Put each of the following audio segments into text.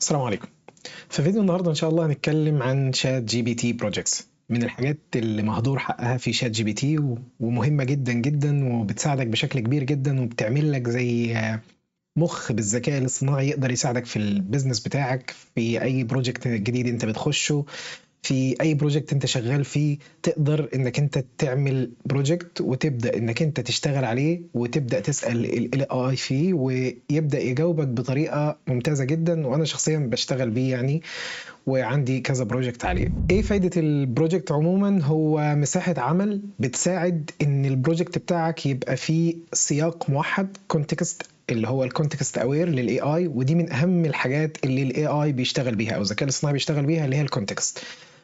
السلام عليكم. في فيديو النهارده ان شاء الله هنتكلم عن ChatGPT projects، من الحاجات اللي مهدور حقها في ChatGPT ومهمة جدا جدا، وبتساعدك بشكل كبير جدا، وبتعمل لك زي مخ بالذكاء الاصطناعي يقدر يساعدك في ال business بتاعك، في اي project جديد انت بتخشه، في اي project انت شغال فيه. تقدر انك انت تعمل project وتبدا انك انت تشتغل عليه وتبدا تسال ال AI فيه ويبدا يجاوبك بطريقة ممتازة جدا. وانا شخصيا بشتغل بيه يعني، وعندي كذا project عليه. ايه فايده ال project عموما؟ هو مساحة عمل بتساعد ان ال project بتاعك يبقى فيه سياق موحد، context، اللي هو ال context aware لل AI، ودي من اهم الحاجات اللي ال AI بيشتغل بيها او الذكاء الاصطناعي بيشتغل بيها، اللي هي ال context،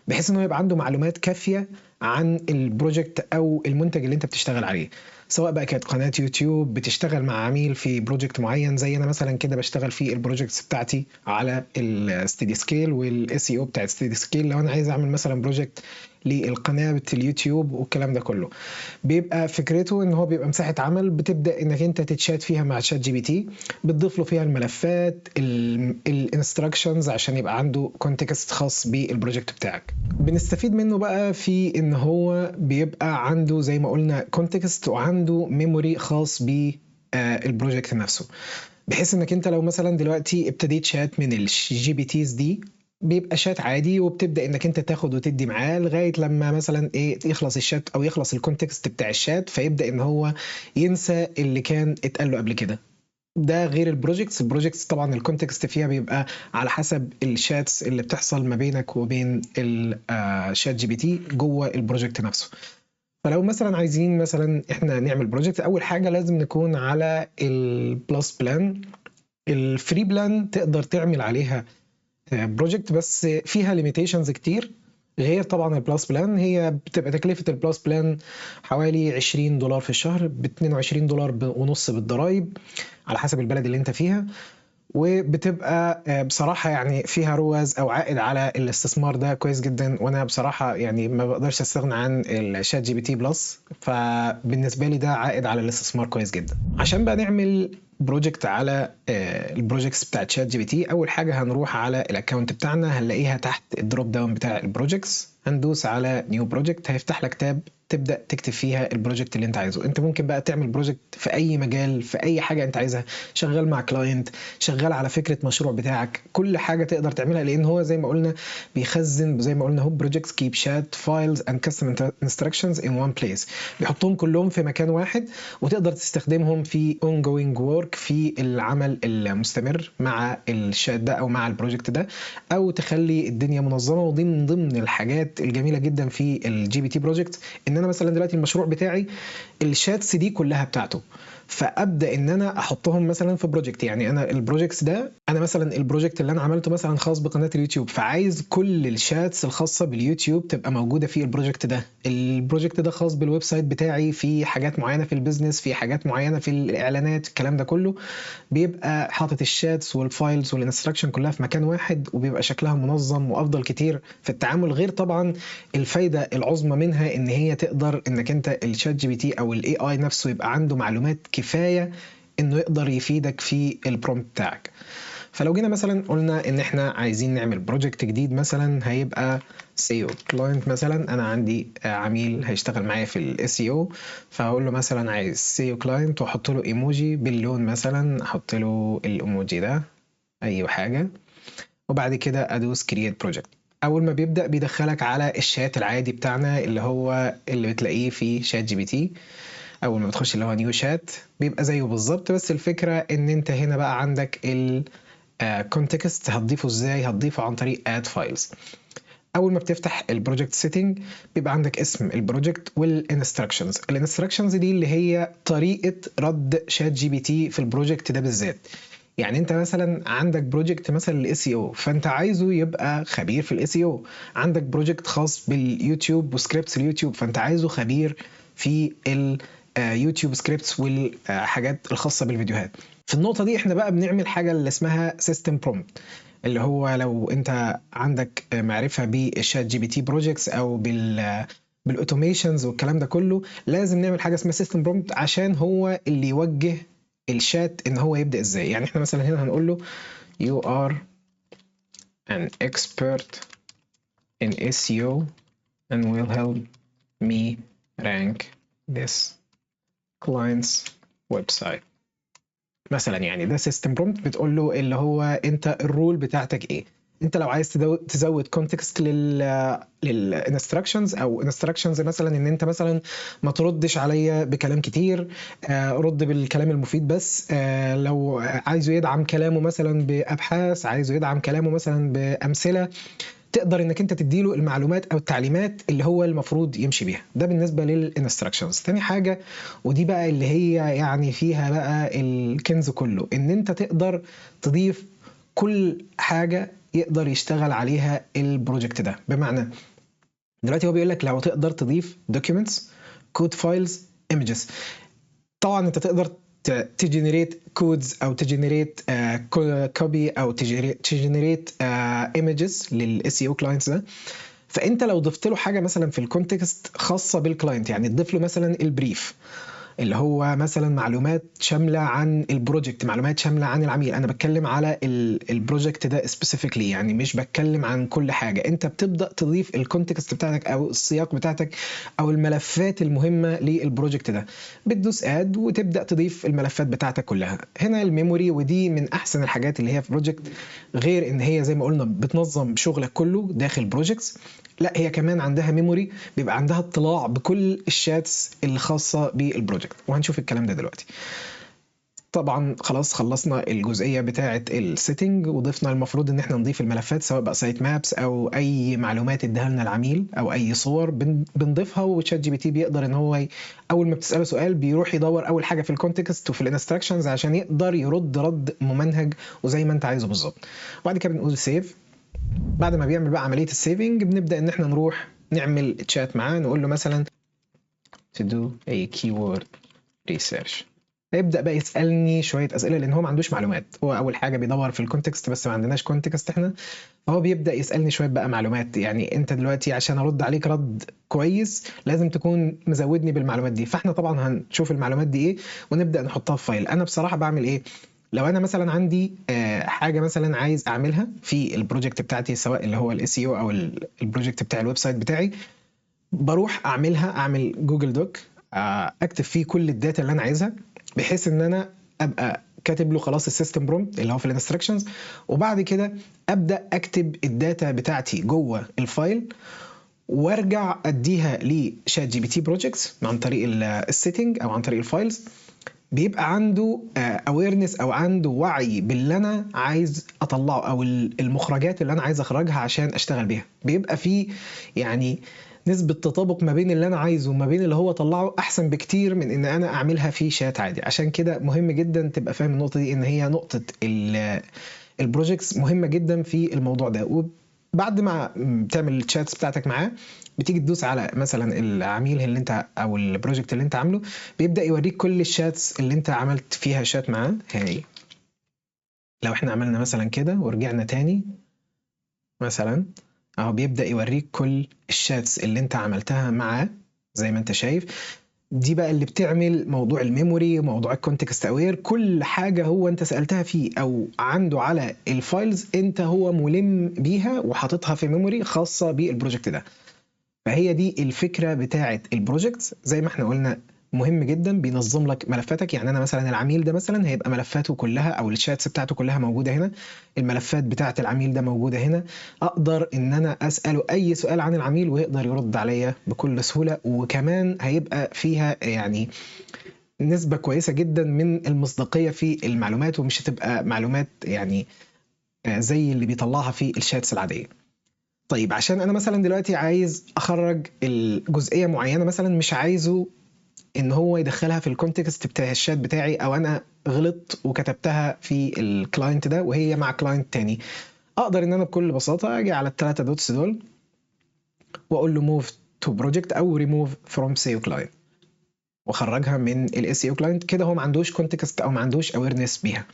بحيث انه يبقى عنده معلومات كافيه عن ال project او المنتج اللي انت بتشتغل عليه، سواء بقى كانت قناة يوتيوب، بتشتغل مع عميل في project معين، زي انا مثلا كده بشتغل في ال projects بتاعتي على ال Study Skill وال SEO بتاع Study Skill. لو انا عايز اعمل مثلا project للقناة بتاعت اليوتيوب والكلام ده كله، بيبقى فكرته ان هو بيبقى مساحة عمل بتبدا انك انت تتشات فيها مع ChatGPT، بتضيف له فيها الملفات، ال instructions، عشان يبقى عنده context خاص بال project بتاعك. بنستفيد منه بقى في ان هو بيبقى عنده زي ما قلنا context وعنده memory خاص بال project نفسه، بحيث انك انت لو مثلا دلوقتي ابتديت شات من ال GPTs دي، بيبقى شات عادي وبتبدا انك انت تاخد وتدي معاه لغاية لما مثلا ايه يخلص الشات او يخلص ال context بتاع الشات، فيبدا ان هو ينسى اللي كان اتقال له قبل كده. ده غير ال projects. ال projects طبعا ال context فيها بيبقى على حسب ال chats اللي بتحصل ما بينك وبين ال ChatGPT جوه ال project نفسه. فلو مثلا عايزين مثلا احنا نعمل project، اول حاجة لازم نكون على ال plus plan. ال free plan تقدر تعمل عليها project بس فيها limitations كتير، غير طبعا ال plus plan. هي بتبقى تكلفة ال plus plan حوالي 20 دولار في الشهر، ب 22 دولار ونص بالضرايب على حسب البلد اللي انت فيها، وبتبقى بصراحة يعني فيها ROAS أو عائد على الاستثمار ده كويس جدا. وأنا بصراحة يعني ما بقدرش أستغنى عن ال ChatGPT Plus، فبالنسبة لي ده عائد على الاستثمار كويس جدا. عشان بقى نعمل project على ال projects بتاعت ChatGPT، اول حاجة هنروح على ال account بتاعنا، هنلاقيها تحت ال drop down بتاع ال projects، هندوس على new project، هيفتح لك tab تبدا تكتب فيها ال project اللي انت عايزه. انت ممكن بقى تعمل project في اي مجال، في اي حاجة انت عايزها، شغال مع client، شغال على فكرة مشروع بتاعك، كل حاجة تقدر تعملها، لان هو زي ما قلنا بيخزن، زي ما قلنا هو projects keep chat files and custom instructions in one place، بيحطهم كلهم في مكان واحد وتقدر تستخدمهم في ongoing work، في العمل المستمر مع الشات ده او مع ال project ده، او تخلي الدنيا منظمه. ودي من ضمن الحاجات الجميلة جدا في ال GPT project، ان انا مثلا دلوقتي المشروع بتاعي ال chats دي كلها بتاعته، فابدا ان انا احطهم مثلا في project. يعني انا ال projects ده، انا مثلا ال project اللي انا عملته مثلا خاص بقناه اليوتيوب، فعايز كل ال chats الخاصة باليوتيوب تبقى موجودة في ال project ده. ال project ده خاص بال website بتاعي، في حاجات معينة في ال business، في حاجات معينة في الاعلانات، الكلام ده كله بيبقى حاطط ال chats وال files وال instruction كلها في مكان واحد، وبيبقى شكلها منظم وافضل كتير في التعامل. غير طبعا الفايدة العظمى منها ان هي تقدر انك انت ال ChatGPT او ال AI نفسه يبقى عنده معلومات كفاية انه يقدر يفيدك في ال prompt بتاعك. فلو جينا مثلا قلنا ان احنا عايزين نعمل project جديد، مثلا هيبقى SEO client، مثلا انا عندي عميل هيشتغل معايا في ال SEO، فهقول له مثلا عايز SEO client، واحط له ايموجي باللون، مثلا احط له الايموجي ده، اي حاجه، وبعد كده ادوس create project. اول ما بيبدا بيدخلك على الشات العادي بتاعنا اللي هو اللي بتلاقيه في ChatGPT اول ما بتخش، اللي هو new chat، بيبقى زيه بالظبط. بس الفكرة ان انت هنا بقى عندك ال context، هتضيفه ازاي؟ هتضيفه عن طريق add files. اول ما بتفتح ال project setting بيبقى عندك اسم ال project وال instructions. ال instructions دي اللي هي طريقه رد ChatGPT في ال project ده بالذات. يعني انت مثلا عندك project مثلا لل SEO، فانت عايزه يبقى خبير في ال SEO. عندك project خاص باليوتيوب و scripts اليوتيوب، فانت عايزه خبير في اليوتيوب scripts والحاجات الخاصة بالفيديوهات. في النقطة دي احنا بقى بنعمل حاجة اللي اسمها system prompt، اللي هو لو انت عندك معرفة بال ChatGPT projects او بال automations والكلام ده كله، لازم نعمل حاجة اسمها system prompt عشان هو اللي يوجه الشات ان هو يبدا ازاي. يعني احنا مثلا هنا هنقول له you are an expert in SEO and will help me rank this client's website. مثلا يعني ده system prompt بتقول له اللي هو انت ال role بتاعتك ايه. انت لو عايز تزود context لل instructions او instructions مثلا ان انت مثلا ما تردش عليا بكلام كتير، رد بالكلام المفيد بس. لو عايزه يدعم كلامه مثلا بابحاث، عايزه يدعم كلامه مثلا بامثله، تقدر انك انت تديله المعلومات او التعليمات اللي هو المفروض يمشي بيها. ده بالنسبة لل instructions. تاني حاجة، ودي بقى اللي هي يعني فيها بقى الكنز كله، ان انت تقدر تضيف كل حاجة يقدر يشتغل عليها ال project ده. بمعنى دلوقتي هو بيقول لك لو تقدر تضيف documents، code files، images. طبعا انت تقدر ت generate codes او ت generate copy او ت generate images لل SEO clients ده. فانت لو ضفت له حاجة مثلا في ال context خاصة بال client، يعني تضيف له مثلا ال brief اللي هو مثلا معلومات شاملة عن ال project، معلومات شاملة عن العميل. انا بتكلم على ال project ده specifically، يعني مش بتكلم عن كل حاجة. انت بتبدا تضيف ال context بتاعتك او السياق بتاعتك او الملفات المهمة لل project ده، بتدوس add وتبدا تضيف الملفات بتاعتك كلها. هنا ال memory، ودي من احسن الحاجات اللي هي في project، غير ان هي زي ما قلنا بتنظم شغلك كله داخل projects، لا هي كمان عندها memory، بيبقى عندها اطلاع بكل ال chats الخاصة بال project، وهنشوف الكلام ده دلوقتي. طبعا خلاص خلصنا الجزئية بتاعه ال setting، وضفنا المفروض ان احنا نضيف الملفات سواء بقى site maps او اي معلومات اداها لنا العميل او اي صور بنضيفها. و ChatGPT بيقدر ان هو اول ما بتساله سؤال بيروح يدور اول حاجة في ال context وفي ال instructions عشان يقدر يرد رد ممنهج وزي ما انت عايزه بالظبط. وبعد كده بنقول save. بعد ما بيعمل بقى عملية ال saving بنبدا ان احنا نروح نعمل تشات معاه، نقول له مثلا to do a keyword research. هيبدا بقى يسالني شوية اسئلة لان هو ما عندوش معلومات. هو اول حاجة بيدور في ال context بس ما عندناش context احنا، فهو بيبدا يسالني شوية بقى معلومات. يعني انت دلوقتي عشان ارد عليك رد كويس لازم تكون مزودني بالمعلومات دي، فاحنا طبعا هنشوف المعلومات دي ايه ونبدا نحطها في file. انا بصراحة بعمل ايه؟ لو انا مثلا عندي حاجة مثلا عايز اعملها في ال project بتاعتي، سواء اللي هو ال SEO او ال project بتاع ال website بتاعي، بروح اعملها، اعمل Google Doc، اكتب فيه كل ال data اللي انا عايزها، بحيث ان انا ابقى كاتب له خلاص ال system prompt اللي هو في ال instructions، وبعد كده ابدا اكتب ال data بتاعتي جوه ال file وارجع اديها ل ChatGPT projects عن طريق ال setting او عن طريق ال files. بيبقى عنده awareness او عنده وعي باللي انا عايز اطلعه او المخرجات اللي انا عايز اخرجها عشان اشتغل بيها. بيبقى في يعني نسبة تطابق ما بين اللي انا عايزه وما بين اللي هو طلعه احسن بكتير من ان انا اعملها في شات عادي. عشان كده مهم جدا تبقى فاهم النقطة دي، ان هي نقطة ال projects مهمة جدا في الموضوع ده. وبعد ما تعمل ال chats بتاعتك معاه بتيجي تدوس على مثلا العميل اللي انت او ال project اللي انت عامله، بيبدأ يوريك كل ال chats اللي انت عملت فيها شات معاه. هاي لو احنا عملنا مثلا كده ورجعنا تاني مثلا اهو، بيبدأ يوريك كل ال chats اللي انت عملتها معاه زي ما انت شايف. دي بقى اللي بتعمل موضوع ال memory، موضوع ال context aware، كل حاجة هو انت سألتها فيه او عنده على ال files انت هو ملم بيها وحاططها في memory خاصة بال project ده. فهي دي الفكرة بتاعة ال project. زي ما احنا قلنا مهم جدا، بينظم لك ملفاتك. يعني انا مثلا العميل ده مثلا هيبقى ملفاته كلها او ال chats بتاعته كلها موجودة هنا، الملفات بتاعه العميل ده موجودة هنا، اقدر ان انا اساله اي سؤال عن العميل ويقدر يرد عليا بكل سهولة. وكمان هيبقى فيها يعني نسبه كويسة جدا من المصداقية في المعلومات، ومش هتبقى معلومات يعني زي اللي بيطلعها في ال chats العادية. طيب عشان انا مثلا دلوقتي عايز اخرج الجزئية معينة مثلا مش عايزه ان هو يدخلها في ال context بتاع الشات بتاعي، او انا غلطت وكتبتها في ال client ده وهي مع client تاني، اقدر ان انا بكل بساطة اجي على الثلاثة dots دول واقول له move to project او ريموف فروم سيو كلاينت، واخرجها من ال SEO client. كده هو ما عندوش context او ما عندوش awareness بيها.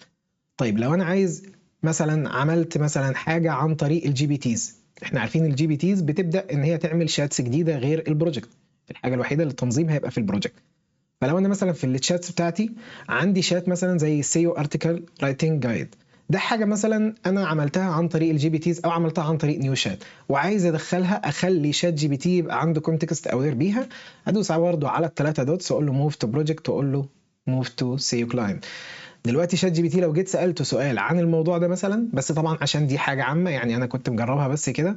طيب لو انا عايز مثلا عملت مثلا حاجة عن طريق ال GPTs، احنا عارفين ال GPTs بتبدا ان هي تعمل chats جديدة غير ال project، الحاجة الوحيدة اللي التنظيم هيبقى في ال project. فلو انا مثلا في ال chats بتاعتي عندي شات مثلا زي SEO article writing guide، ده حاجة مثلا انا عملتها عن طريق ال GPTs او عملتها عن طريق new chat، وعايز ادخلها اخلي ChatGPT يبقى عنده context aware بيها. ادوس برضه على الثلاثة dots واقول له move to project واقول له move to SEO client. دلوقتي ChatGPT لو جيت سالته سؤال عن الموضوع ده مثلا، بس طبعا عشان دي حاجة عامة يعني انا كنت مجربها بس كده،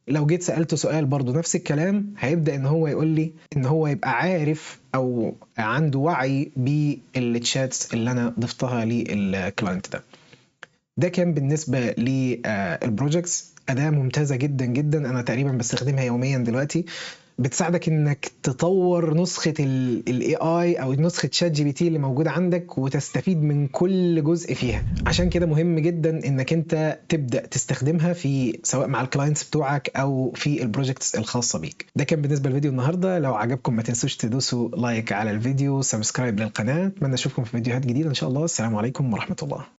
لو جيت سالته سؤال برضو نفس الكلام هيبدا ان هو يقول لي ان هو يبقى عارف او عنده وعي بال chats اللي انا ضفتها لل client ده. ده كان بالنسبة لل projects، اداه ممتازة جدا جدا، انا تقريبا بستخدمها يوميا دلوقتي. بتساعدك انك تطور نسخه ال AI او نسخه ChatGPT اللي موجودة عندك وتستفيد من كل جزء فيها. عشان كده مهم جدا انك انت تبدا تستخدمها في سواء مع ال clients بتوعك او في ال projects الخاصة بيك. ده كان بالنسبة لفيديو النهارده، لو عجبكم ما تنسوش تدوسوا like على الفيديو، subscribe للقناة. اتمنى اشوفكم في فيديوهات جديدة ان شاء الله. السلام عليكم ورحمة الله.